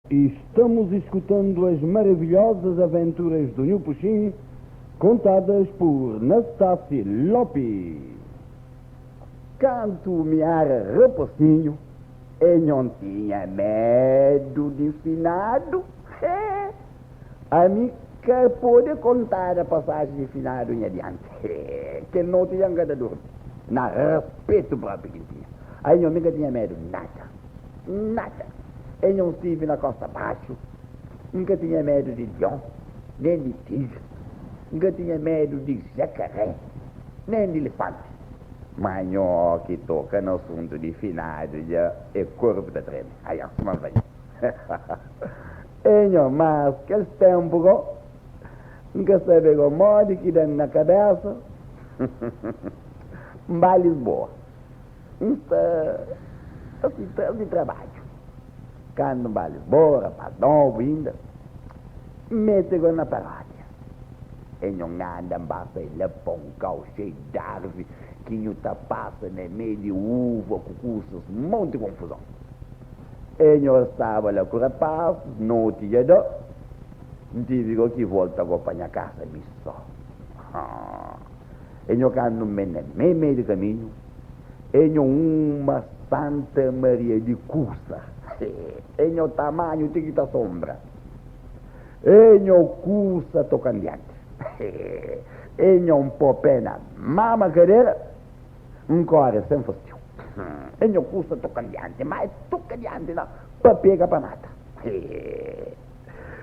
Estamos escutando as maravilhosas aventuras do Nhu Puxin, contadas por Nastassi Lopes. Kantu mi éra rapasinhu, e nho tinha medu di finadu? He! Ami ka pode kontada pasaji di finadu nha dianti. He! Kel noti dja N ka ta durmi. Na raspetu propi ki N tinha. Ai nho, mi ka tinha medu nada. Nada! E nho stivi na kosta baxu, N ka tinha medu di lion, nen di tigri, N ka tinha medu di jakaré, nen di lifanti. Ma nho ki toka na asuntu di finadu dja e korpu ta treme. Ai, suma N fla nho. E nho, mas kes tenpu go, N ka sabe go modi ki da-m na kabesa, N ba Lisboa. N sta asi tras di trabadju. Kandu N ba Lisboa, rapaz nobu inda, N mete go na parókia. E nho nganda N ba sai la pa un kau xeiu d'arvi ki nhu ta pasa na mei di uva ku kusas, monti konfuzon. E nho staba la ku rapaz, noti dja da, N tivi go ki volta go pa nha kasa mi so. E nho kandu N ben na mei mei di kaminhu, E nho uma Santa Maria di kusa E nho tamanhu ti ki ta sombra E nho kusa toka-m dianti E nho N po pé na mama kadera N kore sen fastiu E nho kusa toka-m dianti Ma e toka dianti la pa pega pa mata E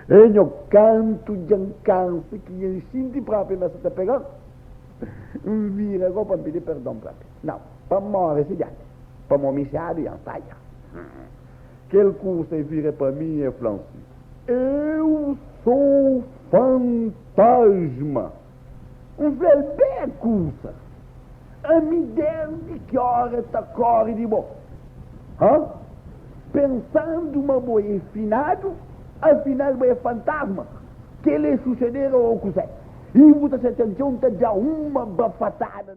nho kantu dja N kansa ki dja N xinti propi ma sa ta pega-m N vira go pa N pidi perdon propi. Nau, pa N more si dianti, pamo mi xadu i N saia. Kel kusa e vira pa mi e fla-m si, Eu sou fantasma! N fla-l, Bé kusa, ami desdi ki ora ta kore di bo? Ha? Pensandu ma bo e finadu, afinal bo e fantasma? Kel e xuxadera o kusé? I bu ta xatia-m txeu, N ta da uma bafatada.